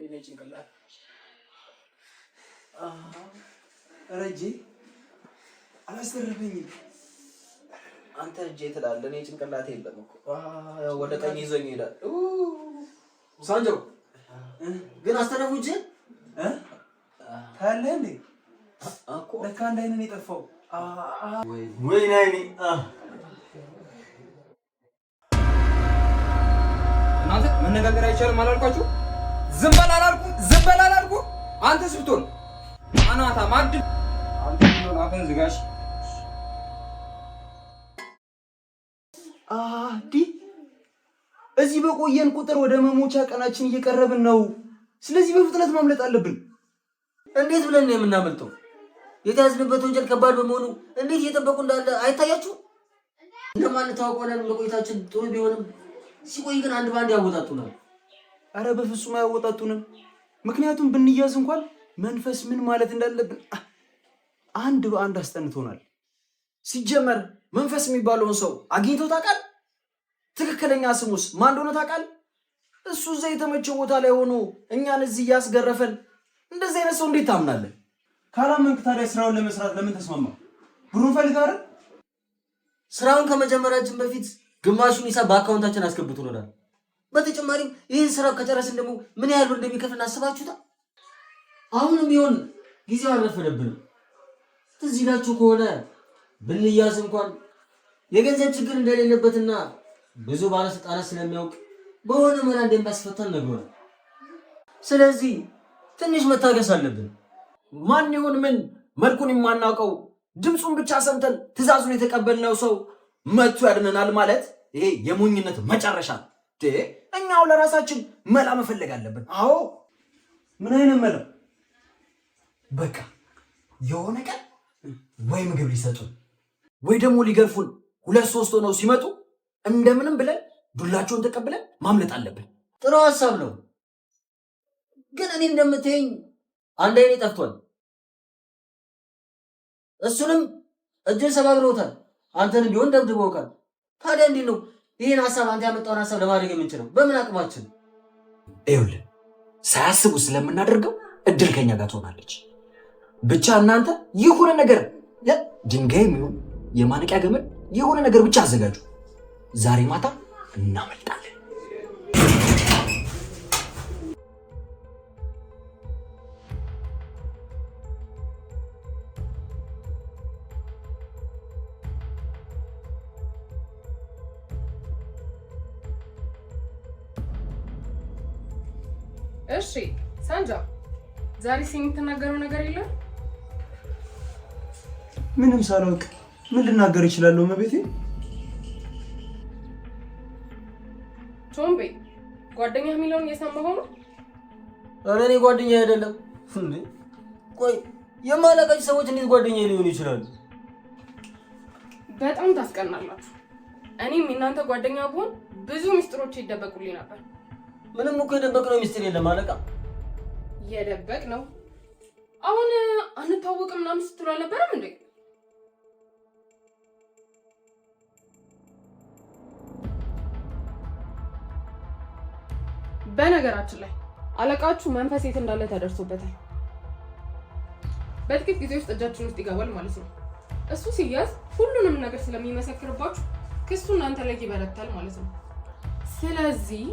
ወይኔ ጭንቅላት! ኧረ እጄ አላስተረፈኝም። አንተ እጄ ትላለህ፣ እኔ ጭንቅላት የለም እኮ። ወደ ቀኝ ይዞኝ ይሄዳል። ሳንጆ ግን አስተረፉ እጄ ታያለህ እንዴ? ለካ አንድ አይነን የጠፋው። ወይኔ አይኔ! እናንተ መነጋገር አይቻልም አላልኳችሁ? ዝም በል አላልኩም? ዝም በል አላልኩም? አንተስ ብትሆን አናታ ማድ አንተ ብትሆን አፍህን ዝጋሽ። አዲ እዚህ በቆየን ቁጥር ወደ መሞቻ ቀናችን እየቀረብን ነው። ስለዚህ በፍጥነት ማምለጥ አለብን። እንዴት ብለን ነው የምናመልጠው? የተያዝንበት ወንጀል ከባድ በመሆኑ እንዴት እየጠበቁ እንዳለ አይታያችሁ? እንደማንታወቅ ሆነን መቆየታችን ጥሩ ቢሆንም ሲቆይ ግን አንድ በአንድ ያወጣጡናል። አረ በፍጹም አያወጣጡንም። ምክንያቱም ብንያዝ እንኳን መንፈስ ምን ማለት እንዳለብን አንድ በአንድ አስጠንቶናል። ሲጀመር መንፈስ የሚባለውን ሰው አግኝቶ ታውቃል? ትክክለኛ ስሙስ ማን እንደሆነ ታውቃል? እሱ እዛ የተመቸው ቦታ ላይ ሆኖ እኛን እዚህ እያስገረፈን፣ እንደዚህ አይነት ሰው እንዴት ታምናለህ? ካላመንክ ታዲያ ስራውን ለመስራት ለምን ተስማማ? ብሩን ፈልገህ አይደል? ስራውን ከመጀመሪያችን በፊት ግማሹን ሂሳብ በአካውንታችን አስገብቶልናል። በተጨማሪም ይህን ስራ ከጨረስን ደግሞ ምን ያህል ብር እንደሚከፍልን አስባችሁታል? አሁንም ቢሆን ጊዜው አልረፈደብንም። ትዝ ይላችሁ ከሆነ ብንያዝ እንኳን የገንዘብ ችግር እንደሌለበትና ብዙ ባለስልጣናት ስለሚያውቅ በሆነ መላ እንደሚያስፈታን ነግሮናል። ስለዚህ ትንሽ መታገስ አለብን። ማን ይሁን ምን መልኩን የማናውቀው ድምፁን ብቻ ሰምተን ትዕዛዙን የተቀበልነው ሰው መጥቶ ያድነናል ማለት ይሄ የሞኝነት መጨረሻ ነው። እኛው ለራሳችን መላ መፈለግ አለብን። አዎ። ምን አይነት መላ? በቃ የሆነ ቀን ወይ ምግብ ሊሰጡን ወይ ደግሞ ሊገርፉን ሁለት ሶስት ሆነው ሲመጡ እንደምንም ብለን ዱላቸውን ተቀብለን ማምለጥ አለብን። ጥሩ ሀሳብ ነው፣ ግን እኔ እንደምትይኝ አንድ አይኔ ጠፍቷል። እሱንም እጅን ሰባብረውታል። አንተንም ቢሆን ደብድበውካል። ታዲያ እንዴት ነው ይህን ሀሳብ አንተ ያመጣውን ሀሳብ ለማድረግ የምንችለው? በምን አቅማችን? ይኸውልህ ሳያስቡ ስለምናደርገው እድል ከኛ ጋር ትሆናለች። ብቻ እናንተ የሆነ ነገር ድንጋይ ይሁን የማነቂያ ገመድ የሆነ ነገር ብቻ አዘጋጁ። ዛሬ ማታ እናመልጣለን። እሺ ሳንጃ፣ ዛሬ የምትናገረው ነገር የለም? ምንም ሳላውቅ ምን ልናገር እችላለሁ? እመቤቴ። ቾምቤ፣ ጓደኛ የሚለውን እየሰማሁ ነው። ኧረ እኔ ጓደኛ አይደለም። ቆይ የማላውቃቸው ሰዎች እንዴት ጓደኛ ሊሆኑ ይችላሉ? በጣም ታስቀናላችሁ። እኔም የእናንተ ጓደኛ ብሆን ብዙ ሚስጥሮች ይደበቁልኝ ነበር። ምንም እኮ የደበቅነው ሚስጥር የለም አለቃ። የደበቅ ነው። አሁን አንታወቅም ምናምን ስትሉ አልነበረም እንዴ? በነገራችን ላይ አለቃችሁ መንፈስ የት እንዳለ ተደርሶበታል። በጥቂት ጊዜ ውስጥ እጃችን ውስጥ ይገባል ማለት ነው። እሱ ሲያዝ ሁሉንም ነገር ስለሚመሰክርባችሁ ክሱ እናንተ ላይ ይበረታል ማለት ነው። ስለዚህ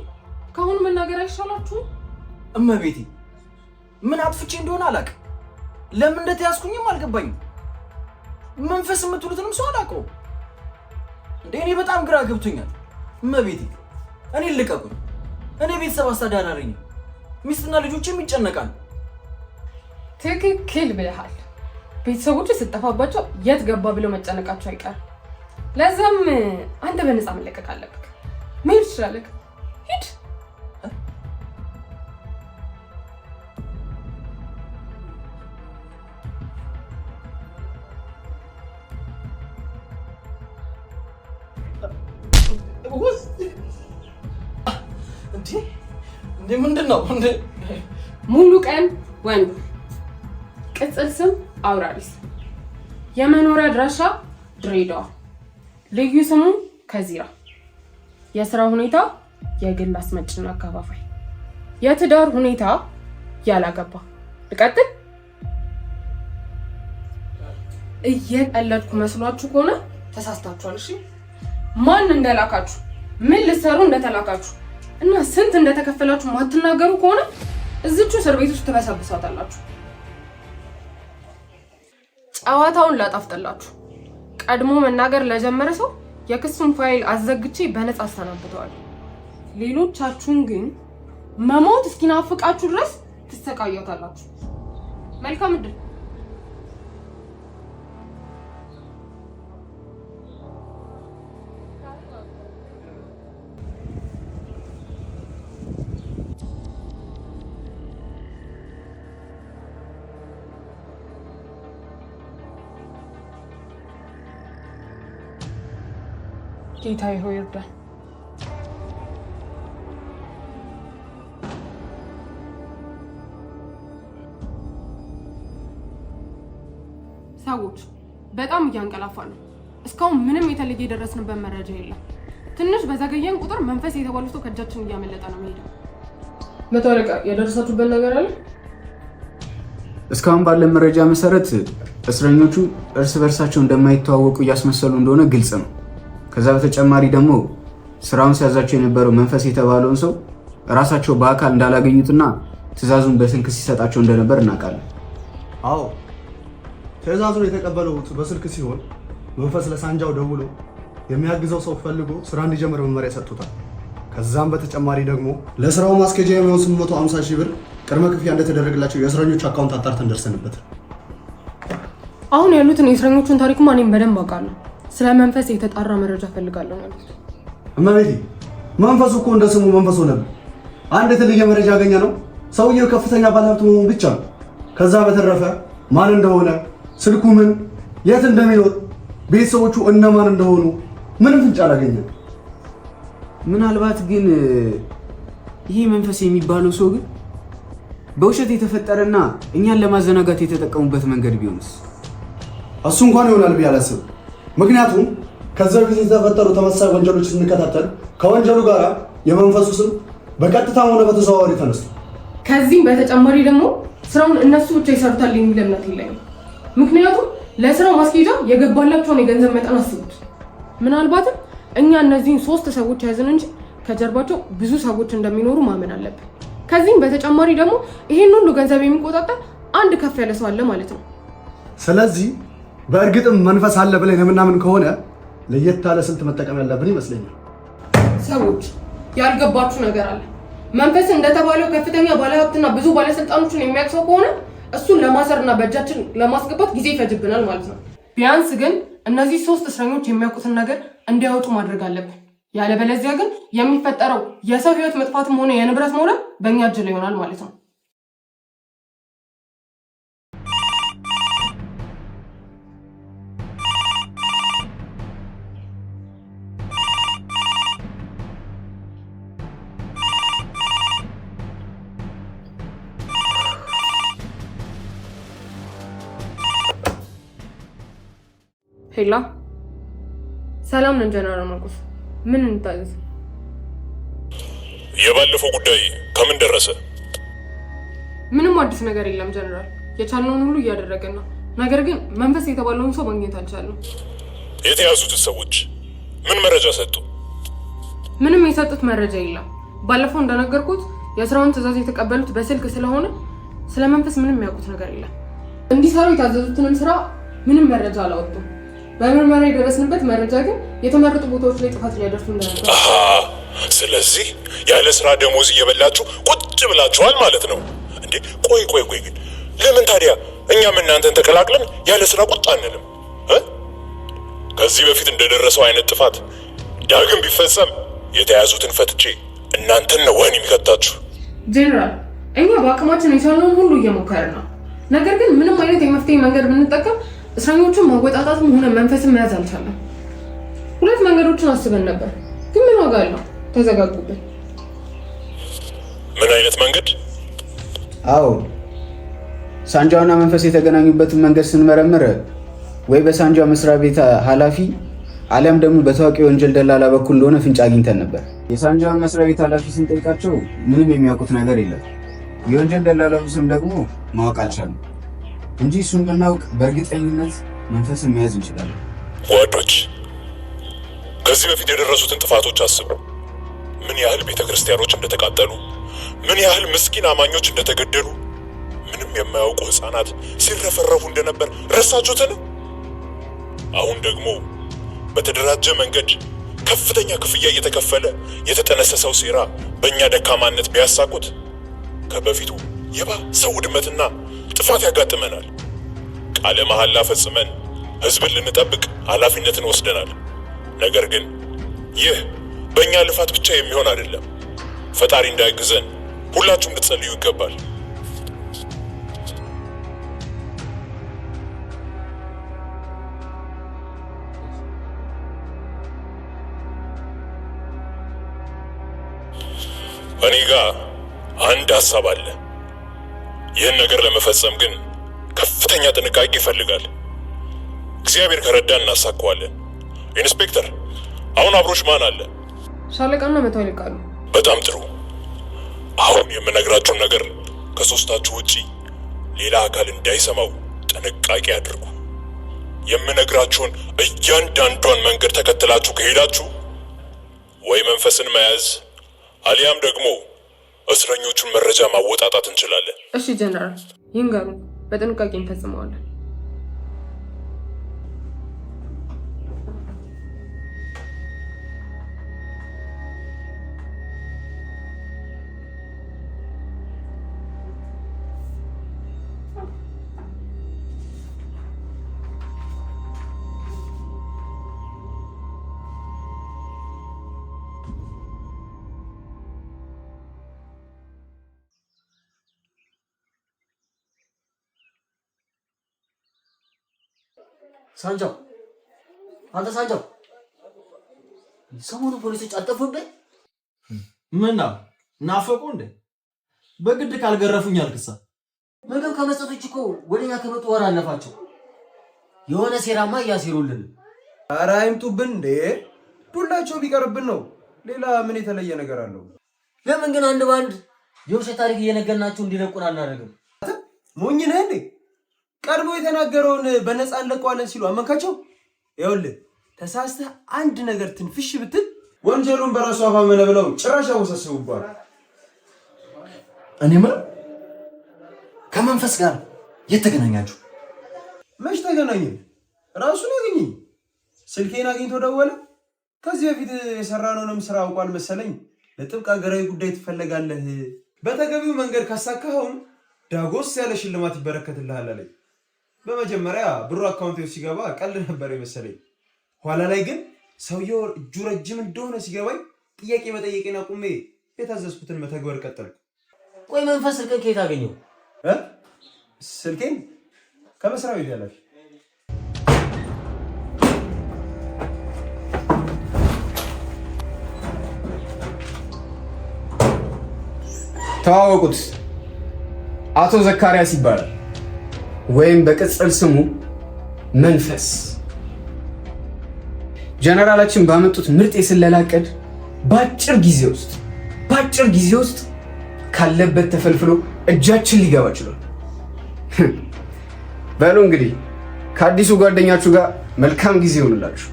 ከአሁኑ መናገር አይሻላችሁም? እመቤቴ፣ ምን አጥፍቼ እንደሆነ አላውቅም። ለምን እንደተያዝኩኝም አልገባኝም። መንፈስ የምትሉትንም ሰው አላውቀውም። እንደ እኔ በጣም ግራ ገብቶኛል። እመቤቴ፣ እኔ ልቀቁኝ። እኔ ቤተሰብ አስተዳዳሪ ነኝ። ሚስትና ልጆችም ይጨነቃሉ። ትክክል ብለሃል። ቤተሰቦች ስጠፋባቸው የት ገባ ብለው መጨነቃቸው አይቀርም። ለዛም አንተ በነፃ መለቀቅ አለብህ። መሄድ ትችላለህ። ሂድ። እንዴ ምንድን ነው እንዴ? ሙሉ ቀን ወንዱ፣ ቅጽል ስም አውራሪስ፣ የመኖሪያ አድራሻ ድሬዳዋ፣ ልዩ ስሙ ከዚራ፣ የስራ ሁኔታ የግል አስመጭና አከፋፋይ፣ የትዳር ሁኔታ ያላገባ። ልቀጥል? እየቀለድኩ መስሏችሁ ከሆነ ተሳስታችኋል። እሺ፣ ማን እንደላካችሁ፣ ምን ልትሰሩ እንደተላካችሁ እና ስንት እንደተከፈላችሁ ማትናገሩ ከሆነ እዚቹ እስር ቤት ውስጥ ትበሰብሳታላችሁ። ጨዋታውን ላጣፍጥላችሁ፣ ቀድሞ መናገር ለጀመረ ሰው የክሱን ፋይል አዘግቼ በነፃ አሰናብተዋል። ሌሎቻችሁን ግን መሞት እስኪናፍቃችሁ ድረስ ትሰቃያታላችሁ። መልካም እድል። ጌታዬ ሆይ እርዳን። ሰዎች በጣም እያንቀላፋ ነው። እስካሁን ምንም የተለየ የደረስንበት መረጃ የለም። ትንሽ በዘገየን ቁጥር መንፈስ የተባለው ሰው ከእጃችን እያመለጠ ነው የሚሄደው። መቶ አለቃ የደረሳችሁበት ነገር አለ? እስካሁን ባለን መረጃ መሰረት እስረኞቹ እርስ በርሳቸው እንደማይተዋወቁ እያስመሰሉ እንደሆነ ግልጽ ነው። ከዛ በተጨማሪ ደግሞ ስራውን ሲያዛቸው የነበረው መንፈስ የተባለውን ሰው እራሳቸው በአካል እንዳላገኙትና ትዕዛዙን በስልክ ሲሰጣቸው እንደነበር እናውቃለን። አዎ፣ ትዕዛዙን የተቀበሉት በስልክ ሲሆን መንፈስ ለሳንጃው ደውሎ የሚያግዘው ሰው ፈልጎ ስራ እንዲጀምር መመሪያ ሰጥቶታል። ከዛም በተጨማሪ ደግሞ ለስራው ማስኬጃ የሚሆን 850 ሺህ ብር ቅድመ ክፍያ እንደተደረገላቸው የእስረኞቹ አካውንት አጣርተን ደርሰንበት። አሁን ያሉትን የእስረኞቹን ታሪክማ እኔም በደንብ አውቃለሁ። ስለ መንፈስ የተጣራ መረጃ ፈልጋለሁ ማለት ነው። እመቤቴ፣ መንፈሱ እኮ እንደ ስሙ መንፈስ ሆነብን። አንድ የተለየ መረጃ ያገኘ ነው ሰውየው ከፍተኛ ባለሀብት መሆኑ ብቻ ነው። ከዛ በተረፈ ማን እንደሆነ፣ ስልኩ ምን፣ የት እንደሚኖር፣ ቤተሰቦቹ እነማን እንደሆኑ ምንም ፍንጭ አላገኘም። ምናልባት ግን ይሄ መንፈስ የሚባለው ሰው ግን በውሸት የተፈጠረና እኛን ለማዘናጋት የተጠቀሙበት መንገድ ቢሆንስ? እሱ እንኳን ይሆናል ብዬ አላስብም። ምክንያቱም ከዛ በፊት የተፈጠሩ ተመሳሳይ ወንጀሎች ስንከታተል ከወንጀሉ ጋር የመንፈሱ ስም በቀጥታም ሆነ በተዘዋዋሪ ተነስቷል። ከዚህም በተጨማሪ ደግሞ ስራውን እነሱ ብቻ ይሰሩታል የሚል እምነት የለኝም። ምክንያቱም ለስራው ማስኬጃ የገባላቸውን የገንዘብ መጠን አስቡት። ምናልባትም እኛ እነዚህን ሶስት ሰዎች ያዝን እንጂ ከጀርባቸው ብዙ ሰዎች እንደሚኖሩ ማመን አለብን። ከዚህም በተጨማሪ ደግሞ ይሄን ሁሉ ገንዘብ የሚቆጣጠር አንድ ከፍ ያለ ሰው አለ ማለት ነው። ስለዚህ በእርግጥም መንፈስ አለ ብለን የምናምን ከሆነ ለየት ያለ ስልት መጠቀም ያለብን ይመስለኛል። ሰዎች ያልገባችሁ ነገር አለ። መንፈስ እንደተባለው ከፍተኛ ባለሀብትና ብዙ ባለስልጣኖችን የሚያውቅ ሰው ከሆነ እሱን ለማሰርና በእጃችን ለማስገባት ጊዜ ይፈጅብናል ማለት ነው። ቢያንስ ግን እነዚህ ሶስት እስረኞች የሚያውቁትን ነገር እንዲያወጡ ማድረግ አለብን። ያለበለዚያ ግን የሚፈጠረው የሰው ሕይወት መጥፋትም ሆነ የንብረት መውደም በእኛ እጅ ላይ ይሆናል ማለት ነው። ሄላ፣ ሰላም ነን ጀነራል ማርቆስ። ምን እንታዘዝ? የባለፈው ጉዳይ ከምን ደረሰ? ምንም አዲስ ነገር የለም ጀነራል። የቻልነውን ሁሉ እያደረግን ነው። ነገር ግን መንፈስ የተባለውን ሰው ማግኘት አልቻልንም። የተያዙት ሰዎች ምን መረጃ ሰጡ? ምንም የሰጡት መረጃ የለም። ባለፈው እንደነገርኩት የስራውን ትዕዛዝ የተቀበሉት በስልክ ስለሆነ ስለ መንፈስ ምንም የሚያውቁት ነገር የለም። እንዲሰሩ የታዘዙትንም ስራ ምንም መረጃ አላወጡም። በምርመራ የደረስንበት መረጃ ግን የተመረጡ ቦታዎች ላይ ጥፋት ሊያደርሱ እንደነበር። አሃ፣ ስለዚህ ያለ ስራ ደሞዝ እየበላችሁ ቁጭ ብላችኋል ማለት ነው እንዴ? ቆይ ቆይ ቆይ ግን ለምን ታዲያ እኛም እናንተን ተቀላቅለን ያለ ስራ ቁጭ አንልም እ? ከዚህ በፊት እንደደረሰው አይነት ጥፋት ዳግም ቢፈጸም የተያዙትን ፈትቼ እናንተን ነው ወህኒ የሚከታችሁ። ጄኔራል፣ እኛ በአቅማችን የቻልነውን ሁሉ እየሞከርን ነው። ነገር ግን ምንም አይነት የመፍትሄ መንገድ ብንጠቀም እስረኞቹን ማወጣጣትም ሆነ መንፈስን መያዝ አልቻለም። ሁለት መንገዶችን አስበን ነበር፣ ግን ምን ዋጋ አለው? ተዘጋጉብን። ምን አይነት መንገድ? አዎ፣ ሳንጃውና መንፈስ የተገናኙበትን መንገድ ስንመረምር ወይ በሳንጃው መስሪያ ቤት ኃላፊ አሊያም ደግሞ በታዋቂ የወንጀል ደላላ በኩል እንደሆነ ፍንጭ አግኝተን ነበር። የሳንጃውን መስሪያ ቤት ኃላፊ ስንጠይቃቸው ምንም የሚያውቁት ነገር የለም። የወንጀል ደላላውን ስም ደግሞ ማወቅ አልቻልንም እንጂ እሱን ብናውቅ በእርግጠኝነት መንፈስን መያዝ እንችላለን። ጓዶች፣ ከዚህ በፊት የደረሱትን ጥፋቶች አስቡ። ምን ያህል ቤተ ክርስቲያኖች እንደተቃጠሉ፣ ምን ያህል ምስኪን አማኞች እንደተገደሉ፣ ምንም የማያውቁ ሕፃናት ሲረፈረፉ እንደነበር ረሳችሁትን? አሁን ደግሞ በተደራጀ መንገድ ከፍተኛ ክፍያ እየተከፈለ የተጠነሰሰው ሴራ በእኛ ደካማነት ቢያሳኩት ከበፊቱ የባሰ ውድመትና ጥፋት ያጋጥመናል። ቃለ መሐላ ፈጽመን ሕዝብን ልንጠብቅ ኃላፊነትን ወስደናል። ነገር ግን ይህ በእኛ ልፋት ብቻ የሚሆን አይደለም። ፈጣሪ እንዳያግዘን ሁላችሁም ልትጸልዩ ይገባል። እኔ ጋር አንድ ሀሳብ አለ። ይህን ነገር ለመፈጸም ግን ከፍተኛ ጥንቃቄ ይፈልጋል። እግዚአብሔር ከረዳን እናሳካዋለን። ኢንስፔክተር፣ አሁን አብሮሽ ማን አለ? ሻለቃና መቶ አለቃ አሉ። በጣም ጥሩ። አሁን የምነግራችሁን ነገር ከሶስታችሁ ውጪ ሌላ አካል እንዳይሰማው ጥንቃቄ አድርጉ። የምነግራችሁን እያንዳንዷን መንገድ ተከትላችሁ ከሄዳችሁ ወይ መንፈስን መያዝ አሊያም ደግሞ እስረኞቹን መረጃ ማወጣጣት እንችላለን። እሺ ጀነራል፣ ይንገሩን፣ በጥንቃቄ እንፈጽመዋለን። ሳንጃው፣ አንተ ሳንጃው፣ ሰሞኑ ፖሊሶች አልጠፉብህ? ምን ነው ናፈቁ እንዴ? በግድ ካልገረፉኝ አልክሳ። ምግብ ከመስጠት ውጭ እኮ ወደኛ ከመጡ ወር አለፋቸው። የሆነ ሴራማ እያሴሩልን። ኧረ አይምጡብን እንዴ! ዱላቸው ቢቀርብን ነው። ሌላ ምን የተለየ ነገር አለው? ለምን ግን አንድ በአንድ የውሸት ታሪክ እየነገርናቸው እንዲለቁን አናደርግም? ሞኝ ነህ እንዴ? ቀድሞ የተናገረውን በነፃ እንለቀዋለን ሲሉ አመንካቸው። ይኸውልህ ተሳስተህ አንድ ነገር ትንፍሽ ብትል ወንጀሉን በራሱ አፋመነ ብለው ጭራሽ ያወሳስቡብሃል። እኔ የምለው ከመንፈስ ጋር የት ተገናኛችሁ? መች ተገናኘን? ራሱን ያገኘኝ ስልኬን አግኝቶ ደወለ። ከዚህ በፊት የሰራነውንም ስራ አውቋል መሰለኝ። ለጥብቅ ሀገራዊ ጉዳይ ትፈለጋለህ፣ በተገቢው መንገድ ካሳካኸውም ዳጎስ ያለ ሽልማት ይበረከትልሃል አለኝ። በመጀመሪያ ብሩ አካውንቴ ሲገባ ቀልድ ነበር የመሰለኝ። ኋላ ላይ ግን ሰውየው እጁ ረጅም እንደሆነ ሲገባኝ ጥያቄ መጠየቄን አቁሜ የታዘዝኩትን መተግበር ቀጠልኩ። ቆይ መንፈስ ስልክን ከየት አገኘው? ስልኬን ከመስሪያ ቤት ኃላፊ። ተዋወቁት፣ አቶ ዘካርያስ ይባላል፣ ወይም በቅጽል ስሙ መንፈስ። ጀነራላችን ባመጡት ምርጥ የስለላ ዕቅድ በአጭር ጊዜ ውስጥ በአጭር ጊዜ ውስጥ ካለበት ተፈልፍሎ እጃችን ሊገባ ችሏል። በሉ እንግዲህ ከአዲሱ ጓደኛችሁ ጋር መልካም ጊዜ ይሆንላችሁ።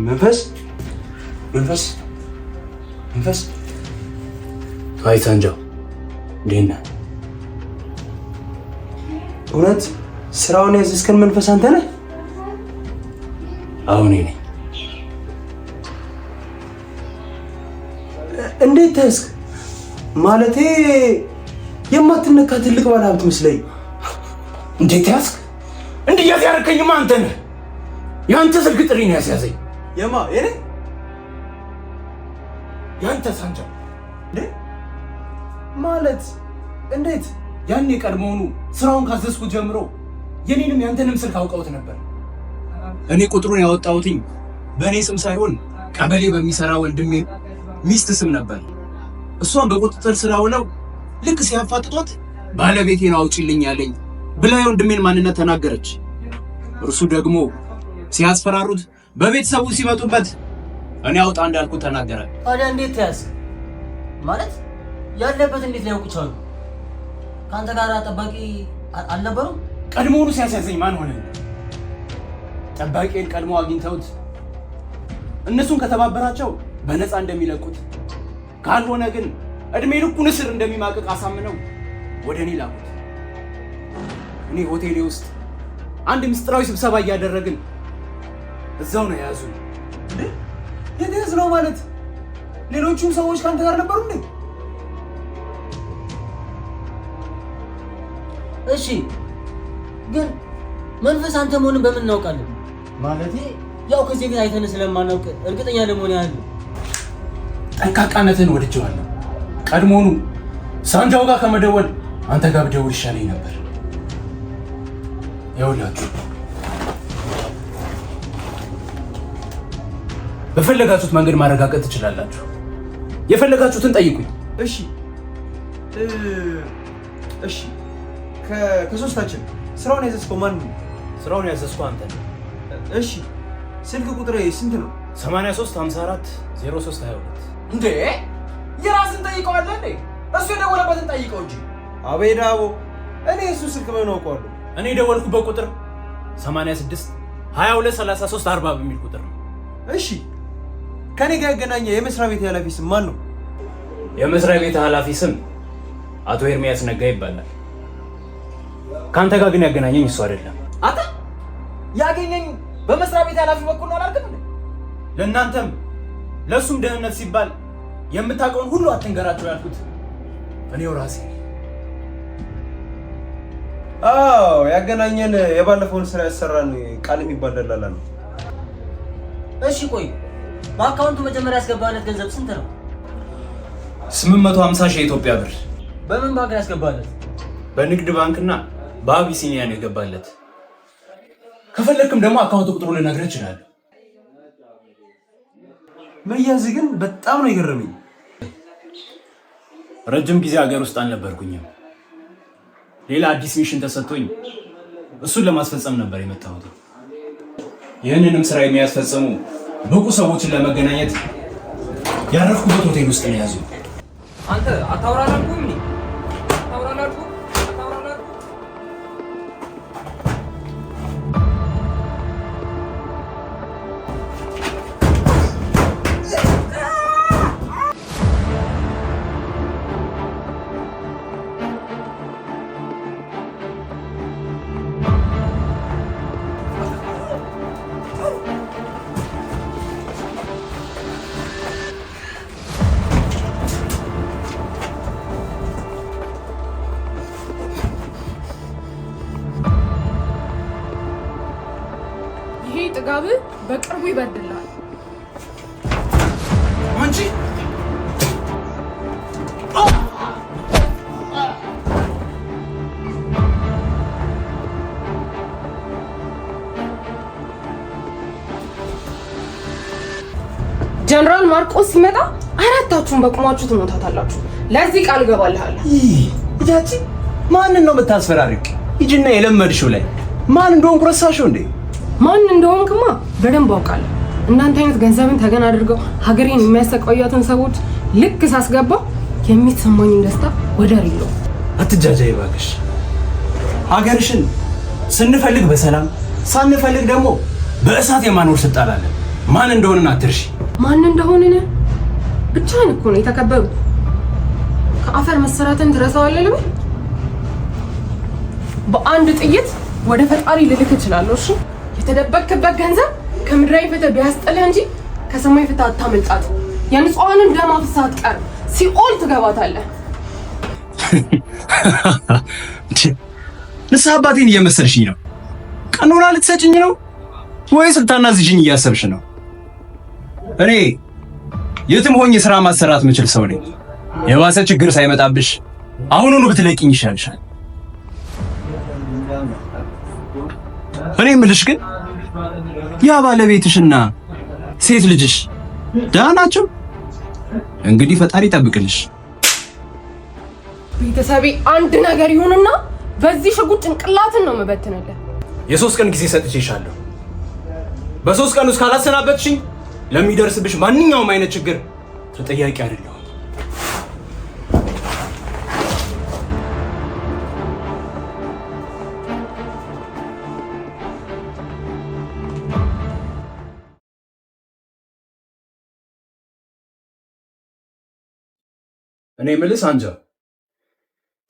መንፈስ መንፈስ መንፈስ። አይ ሳንጃው፣ እንዴት ነህ? እውነት ስራውን ያዘዝከን መንፈስ አንተ ነህ? አዎ እኔ ነኝ። እንዴት ተያዝክ? ማለቴ የማትነካ ትልቅ ባለሀብት መስለኝ። እንዴት ያዝክ? እንድያዝ ያደረከኝማ አንተ ነህ። የአንተ ስልክ ጥሪ ነው ያስያዘኝ። የማ የኔ? የአንተ ሳንጃው። እንዴ ማለት እንዴት? ያኔ ቀድሞውኑ ስራውን ካዘዝኩት ጀምሮ የኔንም ያንተንም ስልክ አውቀውት ነበር። እኔ ቁጥሩን ያወጣሁትኝ በእኔ ስም ሳይሆን ቀበሌ በሚሰራ ወንድሜ ሚስት ስም ነበር። እሷን በቁጥጥር ስር አውለው ልክ ሲያፋጥጧት ባለቤቴን አውጪልኝ ያለኝ ብላ የወንድሜን ማንነት ተናገረች። እርሱ ደግሞ ሲያስፈራሩት በቤተሰቡ ሲመጡበት እኔ አውጣ እንዳልኩ ተናገረ። ታዲያ እንዴት ተያዝ? ማለት ያለበት እንዴት ሊያውቁ ቻሉ? ከአንተ ጋር ጠባቂ አልነበሩም? ቀድሞውኑ ሲያስያዘኝ ማን ሆነ? ጠባቂን ቀድሞ አግኝተውት እነሱን ከተባበራቸው በነፃ እንደሚለቁት ካልሆነ ግን እድሜ ልኩን እስር እንደሚማቅቅ አሳምነው ወደ እኔ ላኩት። እኔ ሆቴሌ ውስጥ አንድ ምስጢራዊ ስብሰባ እያደረግን እዛው ነው የያዙን። የተያዝ ነው ማለት ሌሎቹም ሰዎች ከአንተ ጋር ነበሩ እንዴ? እሺ፣ ግን መንፈስ አንተ መሆንን በምን እናውቃለን? ማለቴ ያው ከዚህ በፊት አይተን ስለማናውቅ እርግጠኛ ለመሆን ያህል ነው። ጠንቃቃነትን ወድጄዋለሁ። ቀድሞውኑ ሳንጃው ጋር ከመደወል አንተ ጋር ብደውል ይሻለኝ ነበር። ይኸውላችሁ በፈለጋችሁት መንገድ ማረጋገጥ ትችላላችሁ። የፈለጋችሁትን ጠይቁኝ። እሺ እሺ፣ ከሶስታችን ስራውን ያዘዝከው ማን ነው? ስራውን ያዘዝከው አንተ ነህ። እሺ፣ ስልክ ቁጥሬ ስንት ነው? 83 54 03 22። እንዴ የራስን ጠይቀዋለህ እንዴ? እሱ የደወለበትን ጠይቀው እንጂ። አቤ ዳቦ፣ እኔ እሱ ስልክ በምን አውቀዋለሁ? እኔ የደወልኩበት ቁጥር 86 22 33 40 በሚል ቁጥር ነው። እሺ፣ ከኔ ጋር ያገናኘ የመስሪያ ቤት ኃላፊ ስም ማን ነው? የመስሪያ ቤት ኃላፊ ስም አቶ ኤርሚያስ ነጋ ይባላል። ከአንተ ጋር ግን ያገናኘኝ እሱ አይደለም። አንተ ያገኘኝ በመስሪያ ቤት ኃላፊ በኩል ነው አላልክም እንዴ? ለእናንተም ለእሱም ደህንነት ሲባል የምታውቀውን ሁሉ አትንገራቸው ያልኩት እኔው ራሴ ነኝ። አዎ፣ ያገናኘን የባለፈውን ስራ ያሰራን ቃል የሚባል ደላላ ነው። እሺ ቆይ፣ በአካውንቱ መጀመሪያ ያስገባለት ገንዘብ ስንት ነው? 850 ሺህ የኢትዮጵያ ብር። በምን ባንክ ያስገባለት? በንግድ ባንክና በአቢሲኒያ ነው የገባለት። ከፈለክም ደግሞ አካውንት ቁጥሩን ልነግርህ እችላለሁ። መያዝ ግን በጣም ነው የገረመኝ። ረጅም ጊዜ ሀገር ውስጥ አልነበርኩኝም። ሌላ አዲስ mission ተሰጥቶኝ እሱን ለማስፈጸም ነበር የመጣሁት። ይህንንም ስራ የሚያስፈጽሙ ብቁ ሰዎችን ለመገናኘት ያረፍኩበት ሆቴል ውስጥ ነው የያዙኝ። አንተ አታውራ አላልኩም እንዴ? አታውራ አላልኩም? አታውራ አላልኩም? ይሄ ጥጋብ በቅርቡ ይበርድልሃል። አንቺ ጀነራል ማርቆስ ሲመጣ አራታችሁን በቁማችሁ ትሞታታላችሁ። ለዚህ ቃል እገባልሃለሁ። እጃቺ ማንን ነው የምታስፈራሪው? ሂጂና የለመድሽው ላይ ማን እንደሆንኩ ረሳሽው እንዴ? ማን እንደሆንክማ በደንብ አውቃለሁ። እናንተ አይነት ገንዘብን ተገን አድርገው ሀገሬን የሚያሰቃያትን ሰዎች ልክ ሳስገባ የሚሰማኝን ደስታ ወደር የለውም። አትጃጃይ እባክሽ። ሀገርሽን ስንፈልግ በሰላም ሳንፈልግ ደግሞ በእሳት የማኖር ስልጣን አለን። ማን እንደሆንን አትርሺ። ማን እንደሆንን ብቻህን እኮ ነው የተከበሩ። ከአፈር መሰራትን ትረሳዋለህ ልበል? በአንድ ጥይት ወደ ፈጣሪ ልልክ እችላለሁ። እሺ፣ የተደበቅክበት ገንዘብ ከምድራዊ ፍትህ ቢያስጥልህ እንጂ ከሰማይ ፍትህ አታመልጣት። የንጹሐንን ደም አፍስሰህ አትቀርም፣ ሲኦል ትገባታለህ። ንስሐ አባቴን እየመሰልሽኝ ነው። ቀኖና ልትሰጭኝ ነው ወይስ ልታናዝዥኝ እያሰብሽ ነው? እኔ የትም ሆኜ ስራ ማሰራት የምችል ሰው ነኝ። የባሰ ችግር ሳይመጣብሽ አሁኑኑ ብትለቂኝ ይሻልሻል። እኔ የምልሽ ግን ያ ባለቤትሽና ሴት ልጅሽ ደህና ናቸው? እንግዲህ ፈጣሪ ይጠብቅልሽ። ቤተሰቤ አንድ ነገር ይሁንና በዚህ ሽጉጥ ጭንቅላትን ነው የምበትንልህ። የ3 ቀን ጊዜ ሰጥቼሻለሁ። በ3 ቀን ውስጥ ካላሰናበትሽኝ ለሚደርስብሽ ማንኛውም አይነት ችግር ተጠያቂ አይደለሁም። እኔ የምልህ ሳንጃ፣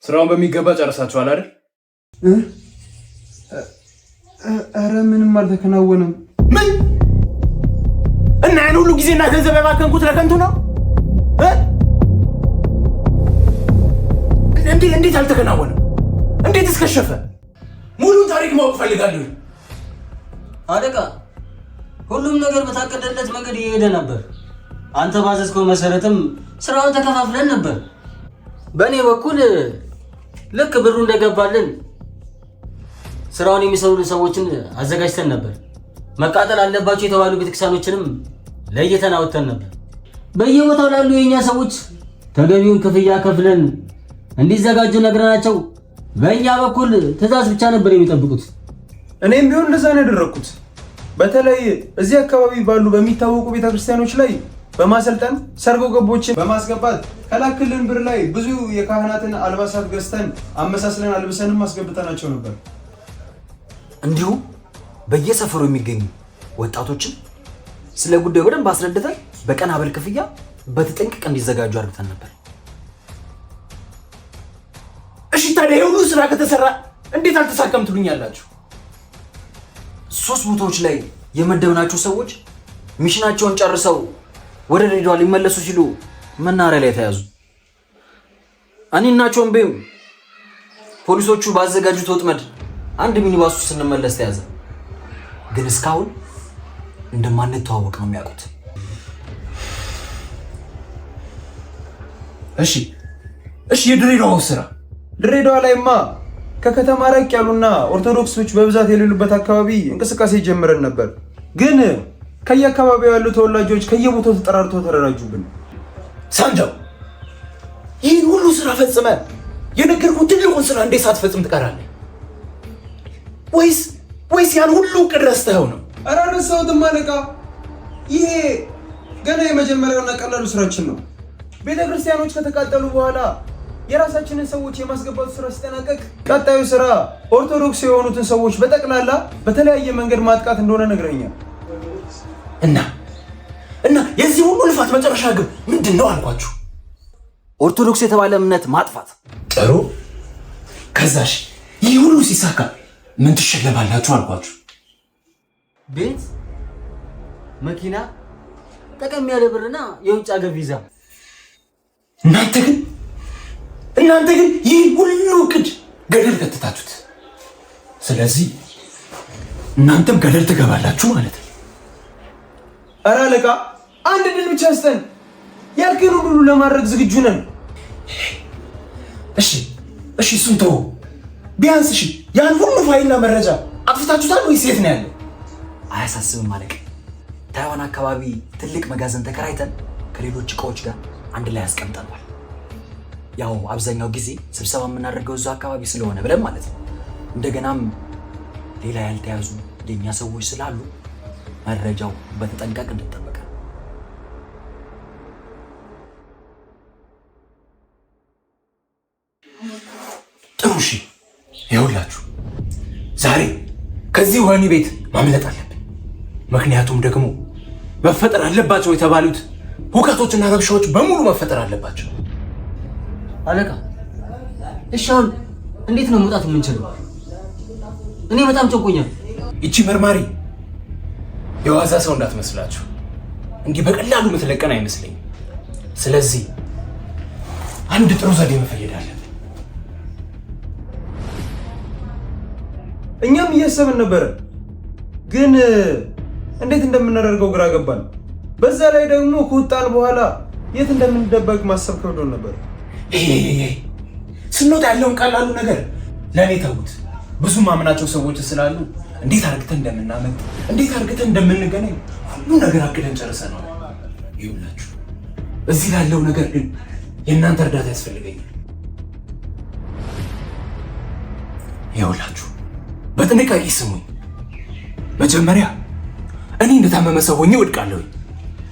ስራውን በሚገባ ጨርሳችኋል አይደል? ኧረ ምንም አልተከናወነም። ምን? እና ያን ሁሉ ጊዜና ገንዘብ ያባከንኩት ለከንቱ ነው? እንዴት አልተከናወነም? እንዴት እስከሸፈ? ሙሉን ታሪክ ማወቅ እፈልጋለሁ። አለቃ፣ ሁሉም ነገር በታቀደለት መንገድ እየሄደ ነበር። አንተ ባዘዝከው መሰረትም ስራውን ተከፋፍለን ነበር። በእኔ በኩል ልክ ብሩ እንደገባልን ስራውን የሚሰሩ ሰዎችን አዘጋጅተን ነበር። መቃጠል አለባቸው የተባሉ ቤተክርስቲያኖችንም ለይተን አውጥተን ነበር። በየቦታው ላሉ የእኛ ሰዎች ተገቢውን ክፍያ ከፍለን እንዲዘጋጁ ነግረናቸው በእኛ በኩል ትዕዛዝ ብቻ ነበር የሚጠብቁት። እኔም ቢሆን እንደዛ ነው ያደረግኩት። በተለይ እዚህ አካባቢ ባሉ በሚታወቁ ቤተክርስቲያኖች ላይ በማሰልጠን ሰርጎ ገቦችን በማስገባት ከላክልን ብር ላይ ብዙ የካህናትን አልባሳት ገዝተን አመሳስለን አልብሰንም አስገብተናቸው ነበር። እንዲሁም በየሰፈሩ የሚገኙ ወጣቶችን ስለ ጉዳዩ በደንብ አስረድተን በቀን አበል ክፍያ በተጠንቀቅ እንዲዘጋጁ አድርገን ነበር። እሺ ታዲያ የሁሉ ስራ ከተሰራ እንዴት አልተሳካም ትሉኛላችሁ? ሶስት ቦታዎች ላይ የመደብናቸው ሰዎች mission ኣቸውን ጨርሰው ወደ ድሬዳዋ ሊመለሱ ሲሉ መናኸሪያ ላይ ተያዙ። እኔና ቾምቤም ፖሊሶቹ ባዘጋጁት ወጥመድ አንድ ሚኒባስ ውስጥ ስንመለስ ተያዘ። ግን እስካሁን እንደማንተዋወቅ ነው የሚያውቁት። እሺ እሺ፣ የድሬዳዋው ስራ? ድሬዳዋ ላይማ ከከተማ ራቅ ያሉና ኦርቶዶክሶች በብዛት የሌሉበት አካባቢ እንቅስቃሴ ጀምረን ነበር። ግን ከየአካባቢው ያሉ ተወላጆች ከየቦታው ተጠራርተው ተደራጁብን። ሳንጃው፣ ይህን ሁሉ ስራ ፈጽመ የነገርኩህን ትልቁን ስራ እንዴት ሳትፈጽም ትቀራለህ? ወይስ ያን ሁሉ እቅድ ረስተኸው ነው? ኧረ አልረሳሁትም አለቃ። ይሄ ገና የመጀመሪያውና ቀላሉ ስራችን ነው። ቤተ ክርስቲያኖች ከተቃጠሉ በኋላ የራሳችንን ሰዎች የማስገባቱ ስራ ሲጠናቀቅ ቀጣዩ ስራ ኦርቶዶክስ የሆኑትን ሰዎች በጠቅላላ በተለያየ መንገድ ማጥቃት እንደሆነ ነግረኛል። እና እና የዚህ ሁሉ ልፋት መጨረሻ ግብ ምንድን ነው አልኳችሁ? ኦርቶዶክስ የተባለ እምነት ማጥፋት። ጥሩ። ከዛሽ ይህ ሁሉ ሲሳካ ምን ትሸለማላችሁ አልኳችሁ? ቤት፣ መኪና፣ ጠቀም ያለ ብርና የውጭ ሀገር ቪዛ። እናንተ ግን እናንተ ግን ይህ ሁሉ እቅድ ገደል ከተታችሁት። ስለዚህ እናንተም ገደል ትገባላችሁ ማለት ነው። ኧረ አለቃ፣ አንድ ድል ብቻ ስጠን። ያልከን ሁሉ ለማድረግ ዝግጁ ነን። እሺ እሺ፣ እሱን ተወው። ቢያንስ እሺ፣ ያን ሁሉ ፋይልና መረጃ አጥፍታችሁታል ወይስ የት ነው ያለው? አያሳስብም አለቃ። ታይዋን አካባቢ ትልቅ መጋዘን ተከራይተን ከሌሎች እቃዎች ጋር አንድ ላይ አስቀምጠነዋል። ያው አብዛኛው ጊዜ ስብሰባ የምናደርገው እዛ አካባቢ ስለሆነ ብለን ማለት ነው። እንደገናም ሌላ ያልተያዙ የእኛ ሰዎች ስላሉ መረጃው በተጠንቀቅ እንድጠበቀ። ጥሩ እሺ፣ ይኸውላችሁ ዛሬ ከዚህ ወህኒ ቤት ማምለጥ አለብን። ምክንያቱም ደግሞ መፈጠር አለባቸው የተባሉት ሁከቶችና ረብሻዎች በሙሉ መፈጠር አለባቸው። አለቃ፣ እሺ አሁን እንዴት ነው መውጣት የምንችለው? እኔ በጣም ጨንቆኛል። ይቺ መርማሪ የዋዛ ሰው እንዳትመስላችሁ። እንዲህ በቀላሉ የምትለቀን አይመስለኝም። ስለዚህ አንድ ጥሩ ዘዴ መፈየድ አለብን። እኛም እያሰብን ነበረ፣ ግን እንዴት እንደምናደርገው ግራ ገባን። በዛ ላይ ደግሞ ከወጣን በኋላ የት እንደምንደበቅ ማሰብ ከብዶን ነበር። ስንወጣ ያለውን ቀላሉ ነገር ለእኔ ተዉት። ብዙ ማምናቸው ሰዎች ስላሉ እንዴት አርግተን እንደምናመልጥ፣ እንዴት አርግተን እንደምንገናኝ ሁሉ ነገር አቅደን ጨርሰነዋል። ይኸውላችሁ እዚህ ላለው ነገር ግን የእናንተ እርዳታ ያስፈልገኛል። ይኸውላችሁ በጥንቃቄ ስሙኝ። መጀመሪያ እኔ እንደታመመ ሰው ሆኜ ወድቃለሁ።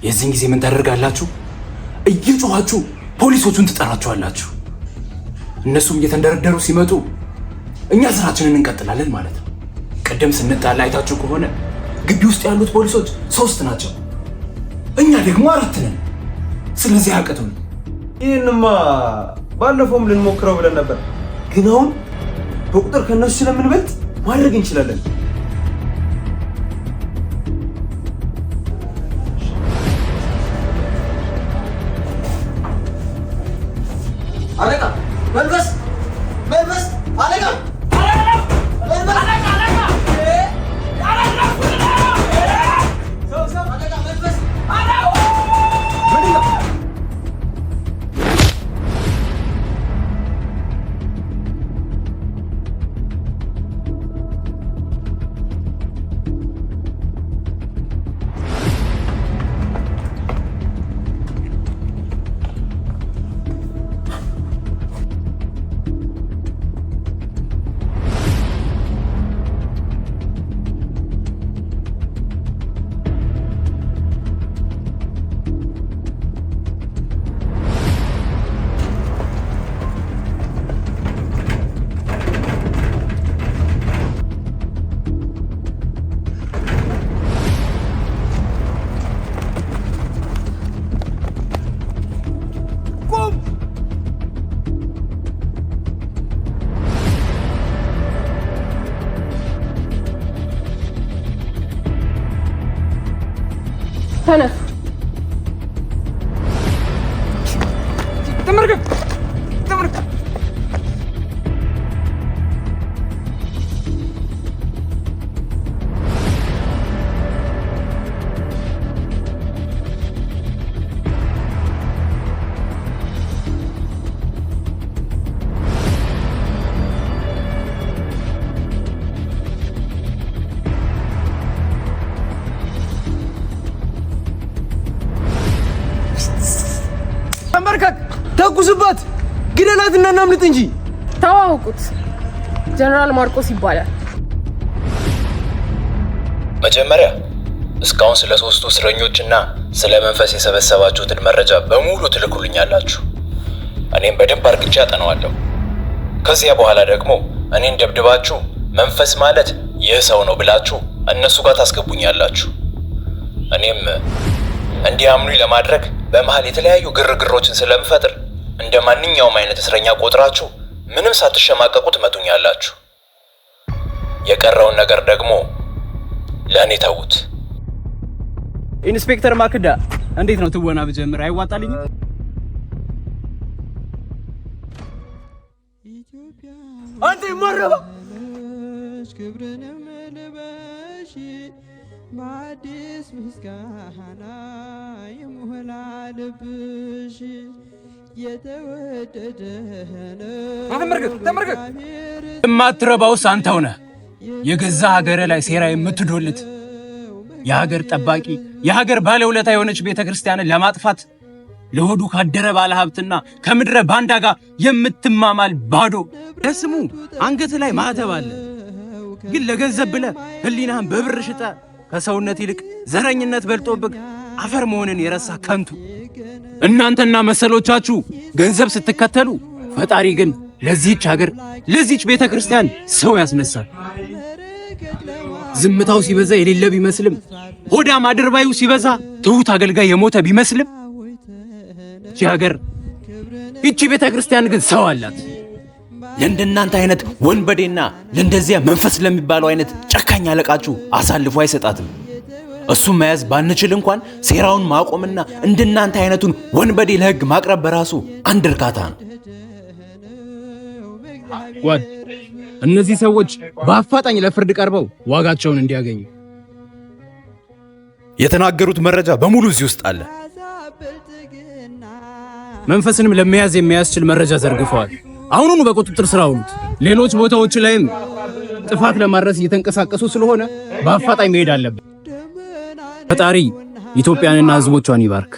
የዚህን ጊዜ ምን ታደርጋላችሁ? እየጮኋችሁ ፖሊሶቹን ትጠራችኋላችሁ። እነሱም እየተንደረደሩ ሲመጡ እኛ ስራችንን እንቀጥላለን ማለት ነው። ቅድም ስንጣላ አይታችሁ ከሆነ ግቢ ውስጥ ያሉት ፖሊሶች 3 ናቸው፣ እኛ ደግሞ 4 ነን። ስለዚህ አቅቱን። ይህንማ ባለፈውም ልንሞክረው ብለን ነበር፣ ግን አሁን በቁጥር ከነሱ ስለምንበልጥ ማድረግ እንችላለን። አለቃ መንፈስ መንፈስ አለቃ ተነሱ። ተመርገግ ተመርገግ። ተንበርከክ፣ ተኩስባት፣ ግደላትና እናምልጥ እንጂ። ተዋወቁት፣ ጀነራል ማርቆስ ይባላል። መጀመሪያ እስካሁን ስለ 3ቱ እስረኞችና ስለ መንፈስ የሰበሰባችሁትን መረጃ በሙሉ ትልኩልኛላችሁ። እኔም በደንብ አርግቼ አጠናዋለሁ። ከዚያ በኋላ ደግሞ እኔን ደብድባችሁ መንፈስ ማለት ይህ ሰው ነው ብላችሁ እነሱ ጋር ታስገቡኛላችሁ። እኔም እንዲያምኑኝ ለማድረግ በመሃል የተለያዩ ግርግሮችን ስለምፈጥር እንደ ማንኛውም አይነት እስረኛ ቆጥራችሁ ምንም ሳትሸማቀቁ ትመቱኛላችሁ። የቀረውን ነገር ደግሞ ለእኔ ተዉት። ኢንስፔክተር ማክዳ እንዴት ነው ትወና ብጀምር አይዋጣልኝም? አንተ የማረባ ክብርንም ልበሺ በአዲስ ምስጋና ይሙላ ልብሽ የተወደደ ተመርገግ ተመርገግ። የማትረባውስ አንተው ነህ። የገዛ ሀገር ላይ ሴራ የምትዶልት የሀገር ጠባቂ የሀገር ባለውለታ የሆነች ቤተክርስቲያንን ለማጥፋት ለሆዱ ካደረ ባለ ሀብትና ከምድረ ባንዳ ጋር የምትማማል ባዶ። ለስሙ አንገት ላይ ማዕተብ አለ፣ ግን ለገንዘብ ብለህ ህሊናህን በብር ሽጠ ከሰውነት ይልቅ ዘረኝነት በልጦብህ አፈር መሆንን የረሳ ከንቱ። እናንተና መሰሎቻችሁ ገንዘብ ስትከተሉ፣ ፈጣሪ ግን ለዚህች ሀገር ለዚህች ቤተ ክርስቲያን ሰው ያስነሳል። ዝምታው ሲበዛ የሌለ ቢመስልም፣ ሆዳም አድርባዩ ሲበዛ ትሁት አገልጋይ የሞተ ቢመስልም፣ ይቺ ሀገር ይቺ ቤተ ክርስቲያን ግን ሰው አላት። ለእንደናንተ አይነት ወንበዴና ለእንደዚያ መንፈስ ለሚባለው አይነት ጨካኝ አለቃችሁ አሳልፎ አይሰጣትም። እሱን መያዝ ባንችል እንኳን ሴራውን ማቆምና እንደናንተ አይነቱን ወንበዴ ለሕግ ማቅረብ በራሱ አንድ እርካታ ነው። ጓድ፣ እነዚህ ሰዎች በአፋጣኝ ለፍርድ ቀርበው ዋጋቸውን እንዲያገኙ የተናገሩት መረጃ በሙሉ እዚህ ውስጥ አለ። መንፈስንም ለመያዝ የሚያስችል መረጃ ዘርግፈዋል። አሁኑኑ በቁጥጥር ስር አውሉት። ሌሎች ቦታዎች ላይም ጥፋት ለማድረስ እየተንቀሳቀሱ ስለሆነ በአፋጣኝ መሄድ አለብን። ፈጣሪ ኢትዮጵያንና ሕዝቦቿን ይባርክ።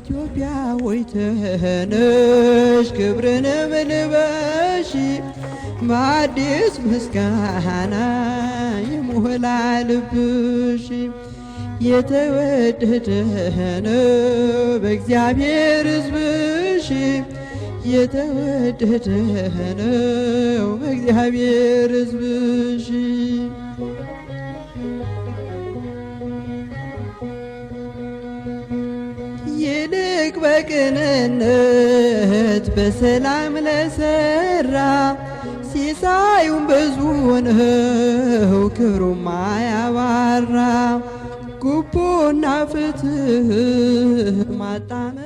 ኢትዮጵያ ወይ ተነሽ ክብርንም ልበሺ በአዲስ ምስጋና ይሙላ ልብሽ። የተወደደ ነው በእግዚአብሔር ሕዝብሽ፣ የተወደደ ነው በእግዚአብሔር ሕዝብሽ። ይልቅ በቅንነት በሰላም ለሰራ ሲሳዩም ብዙ ነው ክብሩም አያባራ። ጉቦና ፍትህ ማጣመ